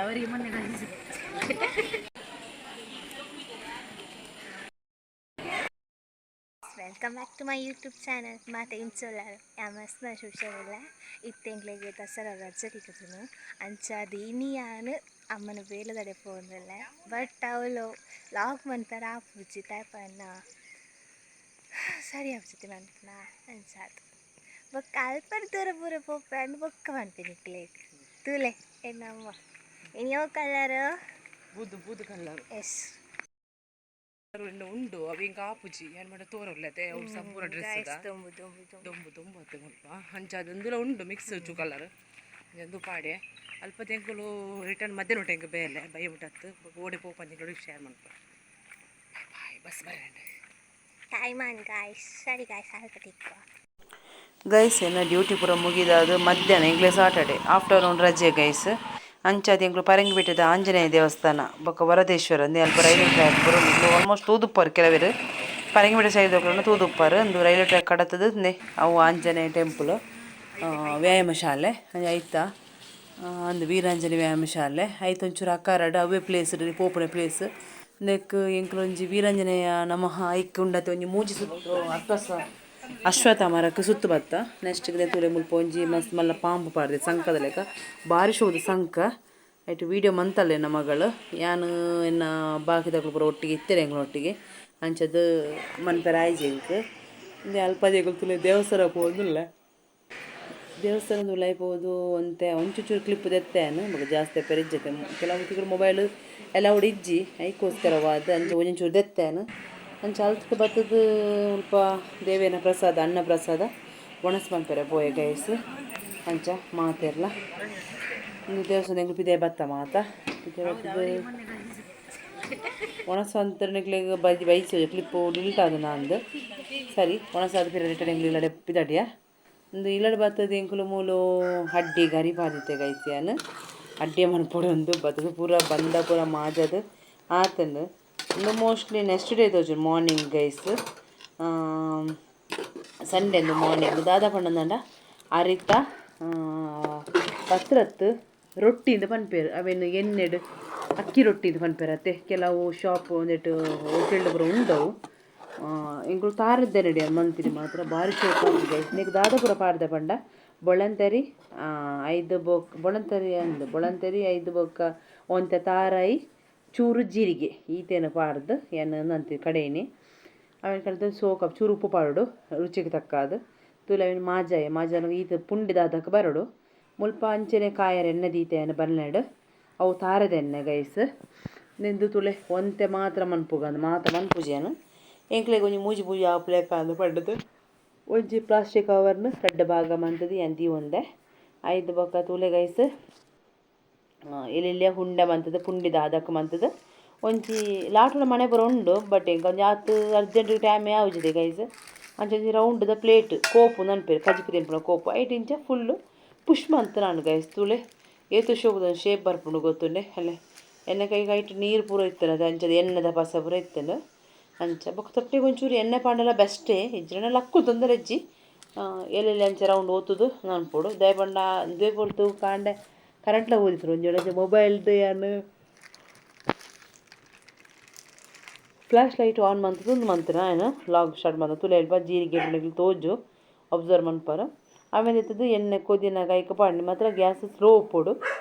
ಅವರಿಗೆ ಮೊನ್ನೆ ಕಳಿಸಿದೆ. Welcome back to my YouTube channel. ಮಾತ ಇಂಚೊಲ್ಲಾರು ಯಾಮಸ್ನ ಹುಷಾರಿಲ್ಲ. ಇತ್ತೆಂಗ್ಲೆಗ್ ದಸರಾ ರಜೆ ತಿಕ್ಕುದು. ಅಂಚಾದ್ ಇನಿಯಾನ್ ಅಮ್ಮನ ಬೇಲೆದಡೆ ಪೋವೊಂದುಲ್ಲೆ. ಬಟ್ ಅವಳು ಲಾಗ್ ಮನ್ಪೆರ ಆಪುಜಿ, ದಾಯೆ ಪಂಡ ಸರಿ ಆಪುಜಿ ಮನ್ಪುನ. ಅಂಚಾದ್ ಬೊಕ್ಕ ಅಲ್ಪಡ್ ದೂರ ಪೂರ ಪೋಪೆ ಅಂದ್ ಬೊಕ್ಕ ಪನ್ಪೆ ನಿಕ್ಲೆಗ್. ತೂಲೆ, ಎನ್ನಮ್ಮ ಇನಿ ಒವು ಕಲರು? ಬೂದು, ಬೂದು ಕಲ್ಲರ್. ಎಸ್. ಇನ್ನು ಉಂಡು, ಅವು ಹಿಂಗ ಆಪುಜಿ. ಏನ್ ಮಾಡ ತೋರಲ್ಲತೆ ಅವು ಸಂಪೂರ್ಣ ಡ್ರೆಸ್. ದೊಂಬು ದೊಂಬು ದೊಂಬು. ದೊಂಬು ದೊಂಬು ಅತ್ತೆ ಮುಲ್ಪ. ಅಂಚಾದ ಇಂದುಲ ಉಂಡು ಮಿಕ್ಸ್ ಚು ಕಲರ್ ಎಂದು ಪಾಡೆ. ಅಲ್ಪ ತೆಂಕುಲು ರಿಟರ್ನ್ ಮಧ್ಯಾಹ್ನ ಎಂಕ್ ಬೇಲೆ ಬಯ್ಯ ಮುಟ್ಟತ್ತು. ಓಡೆ ಪೋಪ ತಿಂಗಳು ಶೇರ್ ಮನ್ಪ. ಬಾಯ್, ಬಸ್ ಬರಂಡೆ. Time on guys. ಸರಿ ಗಾಯ್ಸ್, ಅಲ್ಪ ತಿಕ್ಕುವ. ಗೈಸ್, ಎನ್ನ ಡ್ಯೂಟಿ ಪೂರ ಮುಗಿದಾದ ಮಧ್ಯಾಹ್ನ ಎಂಕ್ಲೆ ಸಾಟರ್ಡೆ ಆಫ್ಟರ್ನೂನ್ ರಜೆ ಗೈಸ್. ಅಂಚಾದ್ ಎಂಕ್ಲು ಪರಂಗಿಪೇಟೆದ ಆಂಜನೇಯ ದೇವಸ್ಥಾನ ಬೊಕ್ಕ ವರದೇಶ್ವರ ಅಂದೆ ಅಲ್ಪ ರೈಲ್ವೆ ಟ್ರ್ಯಾಕ್ ಪೂರ ಆಲ್ಮೋಸ್ಟ್ ತೂದುಪ್ಪರು. ಕೆಲವೆರ್ ಪರಂಗಿಪೇಟೆ ಸೈಡ್ ದಕುಲು ತೂದುಪ್ಪರು. ಉಂದು ರೈಲ್ವೆ ಟ್ರ್ಯಾಕ್ ಕಡತದ ಉಂದೆ ಅವು ಆಂಜನೇಯ ಟೆಂಪಲ್, ವ್ಯಾಯಾಮ ಶಾಲೆ ಐತ. ಅಂದು ವೀರಾಂಜನೇಯ ವ್ಯಾಯಾಮ ಶಾಲೆ ಐತ. ಒಂಚೂರು ಅಕಾರಡ್ ಅವೇ ಪ್ಲೇಸ್ ಪೋಪುನ ಪ್ಲೇಸ್. ನೆಕ್ ಎಂಕ್ಲು ಒಂಜಿ ವೀರಾಂಜನೇಯ ನಮಃ ಐಕ್ ಉಂಡತೆ ಒಂಜಿ ಮೂಜಿ ಸುತ್ತು ಅಕ್ಕಸ ಅಶ್ವತ್ಥ ಮರಕ್ಕೆ ಸುತ್ತು ಬತ್ತ. ನೆಕ್ಸ್ಟ್ ತೂಲೆ, ಮುಲ್ಪ ಒಂಜಿ ಮಸ್ತ್ ಮಲ್ಲ ಪಾಂಪು ಪಾಡ್ದೆ, ಸಂಕದ ಲೆಕ್ಕ. ಬಾರಿ ಶೋದು ಸಂಕ. ಐಟ್ ವೀಡಿಯೋ ಮಂತಲ್ಲ ಎನ್ನ ಮಗಳು. ಯಾನ್ ಎನ್ನ ಬಾಕಿದಕುಲು ಪೂರ ಒಟ್ಟಿಗೆ ಇತ್ತೆರ್ ಎಂಕ್ಲ ಒಟ್ಟಿಗೆ. ಅಂಚದ ಮನ್ಪೆರ ಆಯ್ಜಿ ಎಂಕ್. ಇಂದೆ ಅಲ್ಪ ಎಂಕುಲು ತೂಲೆ ದೇವಸ್ಥಾನ ಪೋವೊಂದುಲ್ಲೆ. ದೇವಸ್ಥಾನದ ಉಲಾಯಿ ಪೋದು ಒಂತೆ ಒಂಚೂರು ಕ್ಲಿಪ್ ದೆತ್ತೆನ್, ಬೊಕ ಜಾಸ್ತಿ ಪೆರಿಜ್ಜತೆ. ಕೆಲವು ತಿಕ್ಕುಡು ಮೊಬೈಲ್ ಅಲೌಡ್ ಇಜ್ಜಿ, ಐಕೋಸ್ಕರವಾದ್ ಅಂಚ ಒಂಜೊಂಚೂರು ದೆತ್ತೆನ್. ಅಂಚ ಅಲ್ತ್ ಬತ್ತುದು ಮುಲ್ಪ ದೇವೇನ ಪ್ರಸಾದ, ಅನ್ನ ಪ್ರಸಾದ ಒಣಸ್ ಮನ್ಪೆರೆ ಪೋಯೆ ಗೈಸ್. ಅಂಚ ಮಾತೆರ್ಲ ಇಂದು ದೇವಸ್ಥಾನ ಎಂಕುಲು ಪಿದಯಿ ಬತ್ತ ಮಾತ. ಪಿದಯಿ ಬತ್ತುದು ಒಣಸ್ ನಿಕ್ಲೆಗ್ ಬೈಜ್ ಬೈಚ್ ಕ್ಲಿಪ್ಪು ಡಿಲೀಟ್ ಆದ್ ಅಂದ್. ಸರಿ, ಒಣಸಾದ್ ಪಿರ ರಿಟರ್ನ್ ಎಂಕ್ಲು ಇಲ್ಲಡೆ ಪಿದಡಿಯ. ಇಂದು ಇಲ್ಲಡೆ ಬತ್ತುದು ಎಂಕುಲು ಮೂಲು ಅಡ್ಡಿ ಗರಿ ಪಾದಿತ್ತೆ ಗೈಸ್. ಯಾನ್ ಅಡ್ಡೆ ಮನ್ಪೊಡು ಉಂದು ಬತ್ತುದು ಪೂರ ಬಂದ ಪೂರ ಮಾಜದ್ ಆತುಂಡು. ಉಂದು mostly next day ತೋಜುಂಡು morning guys. Sunday ಇಂದು ಮಾರ್ನಿಂಗ್. ದಾದ ಪಂಡಂಡ ಅರಿತ ಪತ್ರತ್ತು ರೊಟ್ಟಿ ಇಂದ್ ಪನ್ಪೆರ್. ಅವೆನ್ ಎಣ್ಣೆಡ್ ಅಕ್ಕಿ ರೊಟ್ಟಿ ಇಂದ್ ಪನ್ಪೆರ್ ಅತ್ತೆ. ಕೆಲವು ಶಾಪ್ ಒಂದೆಟ್ ಹೋಟೆಲ್ ಪೂರ ಉಂಡವು. ಎಂಕುಲು ತಾರದ್ದೆ ರೆಡಿ ಮಂತಿನಿ ಮಾತ್ರ. ಬಾರಿ ಶೋಕು ಆಪುಂಡು ಗೈಸ್. ನೆಕ್ ದಾದ ಪೂರ ಪಾಡ್ದೆ ಪಂಡ ಬೊಳಂತರಿ ಐದು ಬೊಕ್ ಬೊಳಂತರಿ ಅಂದ್ ಬೊಳಂತರಿ ಐದು ಬೊಕ್ಕ ಒಂತೆ ತಾರಾಯಿ, ಚೂರು ಜೀರಿಗೆ ಈತೇನ ಪಾಡ್ದು ಯಾನ್ ನಂತಿ ಕಡೆಯಿನಿ. ಅವೆನ್ ಕಡೆದು ಸೋಕ ಚೂರು ಉಪ್ಪು ಪಾಡೋಡು ರುಚಿಗೆ ತಕ್ಕಾದ್. ತೂಲೆ, ಅವೆನ್ ಮಾಜಾಯ ಮಾಜಾನಗ ಈತ ಪುಂಡಿ ದಾದಕ್ ಬರೊಡು. ಮುಲ್ಪ ಅಂಚನೆ ಕಾಯೆರೆ ಎಣ್ಣೆ ದೀತೆ ಯಾನ್ ಬಲ್ನೆಡ್. ಅವು ತಾರೆದ ಎಣ್ಣೆ ಗೈಸ್. ನೆಂದು ತೂಲೆ, ಒಂತೆ ಮಾತ್ರ ಮನ್ಪುಗ, ಮಾತ ಮನ್ಪುಜಿ ಯಾನ್. ಎಂಕ್ಲೆಗ್ ಒಂಜಿ ಮೂಜಿ ಮೂಜಿ ಆಪುಲೆಕ ಅಂದ್ ಪಂಡುದು ಒಂಜಿ ಪ್ಲಾಸ್ಟಿಕ್ ಕವರ್ನ್ ರಡ್ಡ್ ಭಾಗ ಮಂತುದು ಯಾನ್ ದೀವೊಂದೆ. ಐದು ಬೊಕ್ಕ ತೂಲೆ ಗೈಸ್, ಎಲ್ಲೆಲ್ಯ ಹುಂಡೆ ಮಂತುದು ಪುಂಡಿ ದಾದಕ್ ಮಂತುದು ಒಂಜಿ ಲಾಟುದ ಮಣೆ ಪೂರ ಉಂಡು. ಬಟ್ ಎಂಕ್ ಒಂಜಿ ಆತ್ ಅರ್ಜೆಂಟ್ ಟೈಮ್ ಯಾವುಜಿದೆ ಗೈಸ್. ಅಂಚ ಒಂಜಿ ರೌಂಡ್ದ ಪ್ಲೇಟ್, ಕೋಪು ಪನ್ಪೆರ್, ಕಜಿಪು ತಿನ್ಪುನ ಕೋಪು, ಐಟ್ ಇಂಚ ಫುಲ್ಲು ಪುಷ್ ಮಂತುನಾಂಡ್ ಗೈಸ್. ತೂಲೆ, ಏತ್ ಶೋಕುದ ಶೇಪ್ ಬರ್ಪುಂಡು ಗೊತ್ತುಂಡೆ ಅಲ್ಲೇ. ಎಣ್ಣೆ ಕೈಗೆ ಐಟ್ ನೀರು ಪೂರ ಇತ್ತುಂಡು, ಅಂಚದ ಎಣ್ಣೆದ ಪಸ ಪೂರ ಇತ್ತುಂಡು. ಅಂಚ ಬೊಕ್ಕ ತೊಟ್ಟಿಗೆ ಒಂಚೂರು ಎಣ್ಣೆ ಪಾಂಡಲ ಬೆಸ್ಟೇ. ಇಜ್ಜಿಂಡ ಲಕ್ಕು, ತೊಂದರೆ ಇಜ್ಜಿ. ಎಲ್ಲೆಲ್ಲಿ ಅಂಚ ರೌಂಡ್ ಒತ್ತುದು ಮನ್ಪೊಡು. ದಾಯೆ ಪಂಡ ಉಂದುವೇ ಪೊರ್ತು ಕಾಂಡೆ ಕರೆಂಟ್ಲ ಪೋದಿತ್ತುಂಡು. ಒಂಜಿ ವೇಳೆ ಮೊಬೈಲ್ಡ್ ಯಾನ್ flash light on ಮಂತುದು ಉಂದು ಮಂತುನ ಯಾನ್ ವ್ಲಾಗ್ ಸ್ಟಾರ್ಟ್ ಮಂತ. ತೂಲೆ, ಅಲ್ಪ ಜೀರಿಗೆ ಪುಂಡ ತೋಜು, ಒಬ್ಸರ್ವ್ ಮನ್ಪರ. ಆಮೇಲೆ ಇತ್ತುದು ಎಣ್ಣೆ ಕೊದಿನಗ ಐಕ್ ಪಾಡ್ಂಡ ಮಾತ್ರ ಗ್ಯಾಸ್ ಸ್ಲೋ ಉಪ್ಪೊಡು,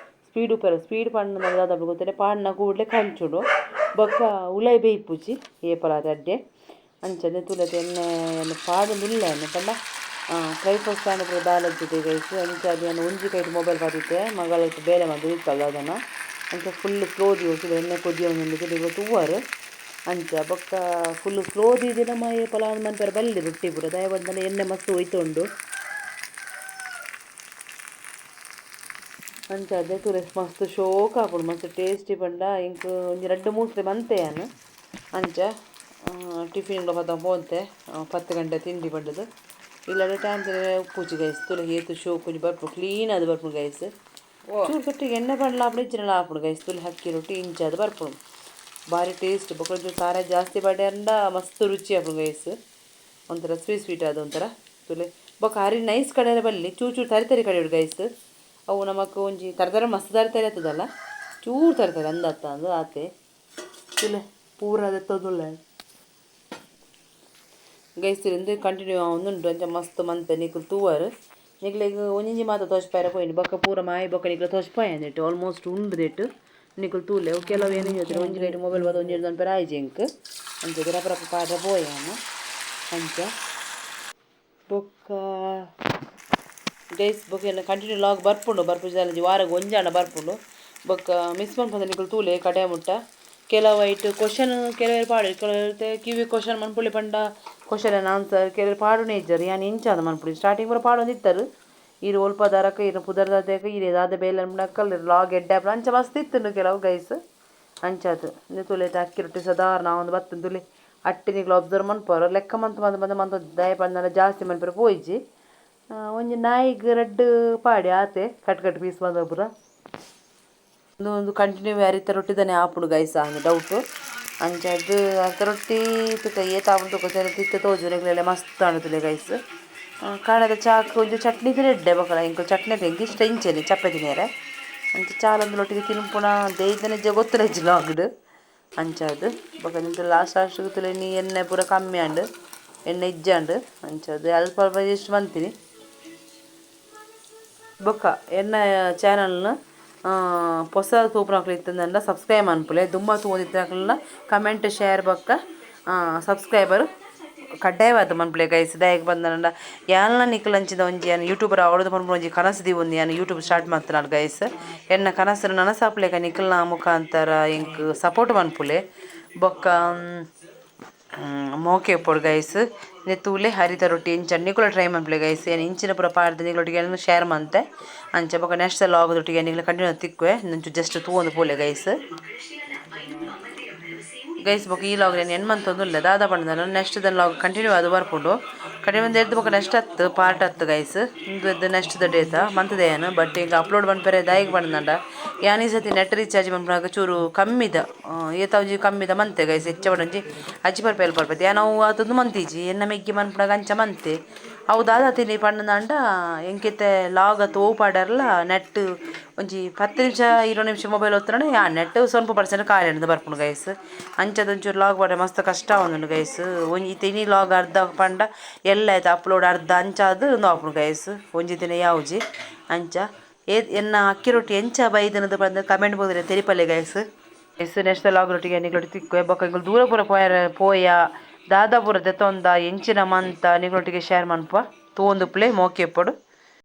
ಸ್ಪೀಡ್ ಉಪ್ಪೆರ. ಸ್ಪೀಡ್ ಪಾಡ್ಂಡ ದಾದ ಗೊತ್ತುಂಡೆ? ಪಾಡ್ನ ಕೂಡಲೇ ಕಂಚುಡು, ಬೊಕ್ಕ ಉಲಾಯಿ ಬೇಯ್ಪುಜಿ ಏಪಲಾತ್ ಎಡ್ಡೆ. ಅಂಚನೆ ತೂಲೆ, ಎಣ್ಣೆ ಪಾಡೊಂದುಲ್ಲೆ ಯಾನ್. ಪಂಡ ಟ್ರೈಪಾಡ್ ಸ್ಟ್ಯಾಂಡ್ ಪೂರ ದಾಲ ಇಜ್ಜಿ ಗೈಸ್. ಅಂಚಾದ್ ಯಾನ್ ಒಂಜಿ ಕೈಟ್ ಮೊಬೈಲ್ ಪಾತಿತ್ತೆ, ಮಗಳು ಬೇಲೆ ಮಂತುದು ಇತ್ತಲ್ ದಾದನ. ಅಂಚ ಫುಲ್ ಸ್ಲೋ ದೀವೊಡು. ಎಣ್ಣೆ ಕೊದಿಯೊಂದುಂಡು, ನಿಕುಲು ತೂವರ್. ಅಂಚ ಬೊಕ್ಕ ಫುಲ್ ಸ್ಲೋ ದೀದ್ ನಮ್ಮ ಏಪಲ ಮನ್ಪೆರೆ ಬಲ್ಲಿ ರೊಟ್ಟಿ ಪೂರ. ದಾಯೆ ಪಂಡ ಎಣ್ಣೆ ಮಸ್ತ್ ಒಯ್ತುಂಡು. ಅಂಚಾದ್ ತೂಲೆ, ಮಸ್ತ್ ಶೋಕು ಆಪುಂಡು, ಮಸ್ತ್ ಟೇಸ್ಟಿ. ಪಂಡ ಎಂಕ್ ಒಂಜಿ ರಡ್ಡ್ ಮೂಜಿ ಮಂತೆ ಯಾನ್. ಅಂಚ ಟಿಫಿನ್ ಪತ್ತ ಪೋಂತೆ 10 ಗಂಟೆ ತಿಂಡಿ ಪಂಡುದು. ಇಲ್ಲಡೆ ಟೈಮ್ ಉಪ್ಪುಜಿ ಗೈಸ್. ತೂಲೆ, ಏತ್ ಶೋಕು ಒಂಜಿ ಬರ್ಪುಂಡು, ಕ್ಲೀನ್ ಆದ್ ಬರ್ಪುಂಡು ಗೈಸ್. ಚೂರು ತೊಟ್ಟಿಗೆ ಎಣ್ಣೆ ಪಾಡ್ಲ ಆಪುಂಡು, ಇಜ್ಜಿಂಡಲ ಆಪುಂಡು ಗೈಸ್. ತೂಲೆ, ಅಕ್ಕಿ ರೊಟ್ಟಿ ಇಂಚಾದ್ ಬರ್ಪುಂಡು. ಬಾರಿ ಟೇಸ್ಟ್. ಬೊಕ್ಕ ಒಂಚೂರು ಖಾರ ಜಾಸ್ತಿ ಪಾಡ್ಯಂಡ ಮಸ್ತ್ ರುಚಿ ಆಪುಂಡು ಗೈಸ್. ಒಂಥರ ಸ್ವೀಟ್ ಸ್ವೀಟ್ ಆದ್ ಒಂಥರ. ತೂಲೆ, ಬೊಕ್ಕ ಅರಿ ನೈಸ್ ಕಡೆಯರ ಬಲ್ಲಿ, ಚೂರು ಚೂರು ತರಿ ತರಿ ಕಡೆಯೊಡು ಗೈಸ್. ಅವು ನಮಕ್ ಒಂಜಿ ತರ ತರ ಮಸ್ತ್ ತರಿ ತರಿ ಆತದಲ್ಲ. ಚೂರು ತರ್ತಾರೆ ಅಂದತ್ತ ಅಂದು ಆತೆ. ಇಲ್ಲ, ಪೂರ ದೆತ್ತೊಂದುಲ್ಲ ಗೈಸ್. ಇಂದು ಕಂಟಿನ್ಯೂ ಆವೊಂದುಂಡು. ಅಂಚ ಮಸ್ತ್ ಮಂತೆ ನಿಕುಲು ತೂವರ್. ನಿಕ್ಲೆಗ್ ಒಂಜೊಂಜಿ ಮಾತ ತೋಜ್ಪಾಯೆರೆ ಪೋಯಿನಿ. ಬೊಕ್ಕ ಪೂರ ಮಾಯಿ ಬೊಕ್ಕ ನಿಕ್ಲೆ ತೋಜ್ಪಾಯಂದಿಟ್ಟು ಆಲ್ಮೋಸ್ಟ್ ಉಂಡು ದಿಟ್ಟು. ನಿಕುಲು ತೂಲೆ. ಅವು ಕೆಲವು ಏನು ಹೇಳ್ತಾರೆ, ಒಂಜಿ ಕೈಟ್ ಮೊಬೈಲ್ ಬತ್ತ ಒಂಜಿ ಪೇರ ಆಯ್ಜಿ ಎಂಕ್. ಅಂಚ ರಪ ರಪ ಪಾಡ್ರೆ ಪೋಯಾನ. ಅಂಚ ಬೊಕ್ಕ ಗೈಸ್, ಬೊಕ್ಕ ಎನ್ನ ಕಂಟಿನ್ಯೂ ಲಾಗ್ ಬರ್ಪುಂಡು. ಬರ್ಪುಜಿ, ವಾರಗ್ ಒಂಜಾಂಡ ಬರ್ಪುಂಡು. ಬೊಕ್ಕ ಮಿಸ್ ಮನ್ಪಂದೆ ನಿಕುಲು ತೂಲೆ ಕಡೆ ಮುಟ್ಟ. ಕೆಲವು ಐಟ್ ಕ್ವಶನ್ ಕೆಲವೆರ್ ಪಾಡು, ಕೆಲವೆರ್ ಕಿವಿ ಕ್ವಶನ್ ಮನ್ಪುಳಿ ಪಂಡ ಕ್ವಶನ್ ಆನ್ಸರ್ ಕೆಲವೆರ್ ಪಾಡುನೇ ಇಜ್ಜಾರ್. ಯಾನ್ ಇಂಚಾದ ಮನ್ಪುಳಿ ಸ್ಟಾರ್ಟಿಂಗ್ ಪೂರ ಪಾಡೊಂದಿತ್ತರ್. ಈರ್ ಒಲ್ಪ ದಾರಕ, ಈರ್ನ ಪುದರ್ ದಾದಕ, ಈರ್ ದಾದ ಬೇಲೆ ಅನ್ಪುನಕಲ್ ಲಾಗ್ ಎಡ್ಡೆ ಆಪುಂಡು, ಅಂಚ ಮಸ್ತ್ ಇತ್ತುಂಡು ಕೆಲವು ಗೈಸ್. ಅಂಚಾದ್ ಇಂದು ತೂಲೆ, ಅಕ್ಕಿ ರೊಟ್ಟಿ ಸಾಧಾರಣ ಒಂದು ಬತ್ತುಂಡು ತೂಲೆ. ಅಟ್ಟಿ ನಿಕ್ಲು ಅಬ್ಸರ್ವ್ ಮನ್ಪುವರ್. ಲೆಕ್ಕ ಮಂತ್ ಮಂತ್ ಮಂತ್ ಮಂತ್ ದಾಯೆ ಪಂಡ ಜಾಸ್ತಿ ಮನ್ಪೆರೆ ಪೋಯಿಜಿ. ಒಂಜಿ ನಾಯಿಗ್ ರಡ್ಡ್ ಪಾಡಿ ಆತೆ, cut cut piece ಬಂದ ಪೂರ. ಒಂದು ಒಂದು ಕಂಟಿನ್ಯೂ ಅರಿತ ರೊಟ್ಟಿದನೆ ಆಪುಂಡು ಗೈಸ ಅಂದ್ ಡೌಟ್. ಅಂಚಾದ್ ಅರಿತ ರೊಟ್ಟಿ ತುಕ ಏತ್ ಆಪುಂಡು ತುಕ. ತಿರ್ತ್ ತೋಜು ನಿಕ್ಲೆಲೆ. ಮಸ್ತ್ ಆಂಡ್ ತೂಲೆ ಗೈಸ್. ಕಾಡದ ಚಾಕ್ ಒಂಜಿ ಚಟ್ನಿ ಎಡ್ಡೆ. ಬೊಕ ಎಂಕ್ ಚಟ್ನಿ ಎಂಕ್ ಇಷ್ಟ ಇಂಚೆನೆ ಚಪ್ಪೆ ತಿನಿಯರೆ. ಅಂಚ ಚಾಲೊಂದು ತಿನ್ಪುನ ದೇಯ್ದನೆ ಗೊತ್ತುಲ ಇಜ್ಜಿ ಲಾಗ್ಡ್. ಅಂಚಾದ್ ಬೊಕ ಲಾಸ್ಟ್ ಲಾಸ್ಟ್ ತೂಲೆ, ನೀ ಎಣ್ಣೆ ಪೂರ ಕಮ್ಮಿ ಆಂಡ್, ಎಣ್ಣೆ ಇಜ್ಜಾಂಡ್. ಅಂಚಾದ್ ಅಲ್ಪ ಅಲ್ಪ ಎಷ್ಟು ಮಂತಿನಿ. ಬೊಕ್ಕ ಎನ್ನ ಚಾನಲ್ನ ಪೊಸ ತೂಪುನಕ್ಲು ಇತ್ತಂಡ ಸಬ್ಸ್ಕ್ರೈಬ್ ಮನ್ಪುಲೆ. ದುಂಬ ತೂವೊಂದಿತ್ತಿನಕ್ಲೆನ ಕಮೆಂಟ್, ಶೇರ್ ಬೊಕ್ಕ ಸಬ್ಸ್ಕ್ರೈಬರ್ ಕಡ್ಡಾಯವಾದ್ ಮನ್ಪುಲೆ ಗೈಸ್. ದಾಯೆಗ್ ಪಂಡ ಯಾನ್ಲ ನಿಕುಲಂಚಿನ ಒಂಜಿ ಯಾನ್ ಯೂಟ್ಯೂಬರ್ ಆವೊಡು ಪನ್ಪುನ ಒಂಜಿ ಕನಸು ದೀವೊಂದು ಯಾನ್ ಯೂಟ್ಯೂಬ್ ಸ್ಟಾರ್ಟ್ ಮಲ್ತುನಾಲ್ ಗೈಸ್. ಎನ್ನ ಕನಸು ನನಸಾಪುಲೆಕ ನಿಕಲ್ನ ಮುಖಾಂತರ ಎಂಕ್ ಸಪೋರ್ಟ್ ಮನ್ಪುಲೆ. ಬೊಕ್ಕ ಮೋಕೆ ಉಪ್ಪೊಡು ಗೈಸ್. ತೂಲೆ, ಹರಿತ ರೊಟ್ಟಿ ಇಂಚ ನಿಕುಲ ಟ್ರೈ ಮನ್ಪುಲೆ ಗೈಸ್. ಯಾನ್ ಇಂಚಿನ ಪೂರ ಪಾಡ್ದು ನಿಕಲೊಟ್ಟಿಗೆ ಶೇರ್ ಮಂತೆ. ಅಂಚ ಬೊಕ ನೆಕ್ಸ್ಟ್ ಲಾಗ್ ದೊಟ್ಟಿಗೆ ನಿಕ್ಲೆ ಕಂಟಿನ್ಯೂ ತಿಕ್ಕುವೆ. ಒಂಚೂರು ಜಸ್ಟ್ ತೂವೊಂದು ಪೋಲೆ ಗೈಸ್. ಗೈಸ್, ಬೊಕ ಈ ಲಾಗ್ ಯಾನ್ ಎಂಡ್ ಮಂತೊಂದುಲ್ಲೆ. ದಾದ ಪಂಡ next the log continue ಆದ್ ಬರ್ಪುಂಡು. ಕಂಟಿನ್ಯೂ ಎರ್ದ್ ಬೊಕ ನೆಕ್ಸ್ಟ್ ಅತ್ತು ಪಾರ್ಟ್ ಅತ್ತು ಗೈಸ್. ಇಂದು ನೆಕ್ಸ್ಟ್ ದ ಡೇತ ಮಂತುದೆ ಯಾನ್. ಬಟ್ ಈಗ ಅಪ್ಲೋಡ್ ಮನ್ಪೆರೆ ದಾಯೆಗ್ ಪಂಡ ಯಾನ್ ಈ ಸತಿ ನೆಟ್ ರೀಚಾರ್ಜ್ ಮನ್ಪುನಗ ಚೂರು ಕಮ್ಮಿದ ಏತ ಒಂಜಿ ಕಮ್ಮಿದ ಮಂತೆ ಗೈಸ್. ಹೆಚ್ಚ ಒಂಜಿ ಅಜ್ಜಿ ಪರ್ಪ ಎಲ್ಪ ಪರ್ಪೈತಿ ಯಾನ್ ಅವು ಆತೊಂದು ಮಂತಿಜಿ. ಎನ್ನ ಮೆಗ್ಗಿ ಮನ್ಪುನಗ ಅಂಚ ಮಂತೆ. ಅವು ದಾದ ತಿನಿ ಪಂಡಂಡ ಎಂಕಿತ್ತೆ ಲಾಗ್ ಅತ್ತು ಒವು ಪಾಡರ್ಲ ನೆಟ್ ಒಂಜಿ 10 ನಿಮಿಷ 20 ನಿಮಿಷ ಮೊಬೈಲ್ ಒತ್ತುಂಡ ಯಾ ನೆಟ್ ಸ್ವಲ್ಪ ಪರ್ಸೆಂಟ್ ಖಾಲಿ ಆಂಡ್ ಬರ್ಪುಂಡು ಗೈಸ್. ಅಂಚದ ಒಂಚೂರು ಲಾಗ್ ಪಾಡ್ರೆ ಮಸ್ತ್ ಕಷ್ಟ ಆವೊಂದುಂಡು ಗೈಸ್. ಒಂಜಿ ಇತ್ತೆ ಇನಿ ಲಾಗ್ ಅರ್ಧ ಪಂಡ ಎಲ್ಲೆ ಆಯ್ತು ಅಪ್ಲೋಡ್ ಅರ್ಧ. ಅಂಚಾದ್ ಉಂದು ಆಪುಂಡು ಗೈಸ್, ಒಂಜಿ ದಿನ ಯಾವುಜಿ. ಅಂಚ ಎನ್ನ ಅಕ್ಕಿ ರೊಟ್ಟಿ ಎಂಚ ಬೈದನದು ಪಂದ್ ಕಮೆಂಟ್ ಬೋಕ್ಸ್ ತೆರಿಪಲೆ guys. Guys, next log ರೊಟ್ಟಿಗೆ ನಿಕ್ಲೊಟ್ಟಿಗೆ ತಿಕ್ಕುವೆ. ಬೊಕ ಎಂಕುಲು ದೂರ ಪೂರ ಪೋಯರ ಪೋಯ, ದಾದ ಪೂರ ದೆತೊಂದ, ಎಂಚಿನ ಮಂತ ನಿಕ್ಲೊಟ್ಟಿಗೆ ಶೇರ್ ಮನ್ಪುವ. ತೂವೊಂದುಪ್ಪುಲೆ, ಮೋಕೆ ಇಪ್ಪೊಡು.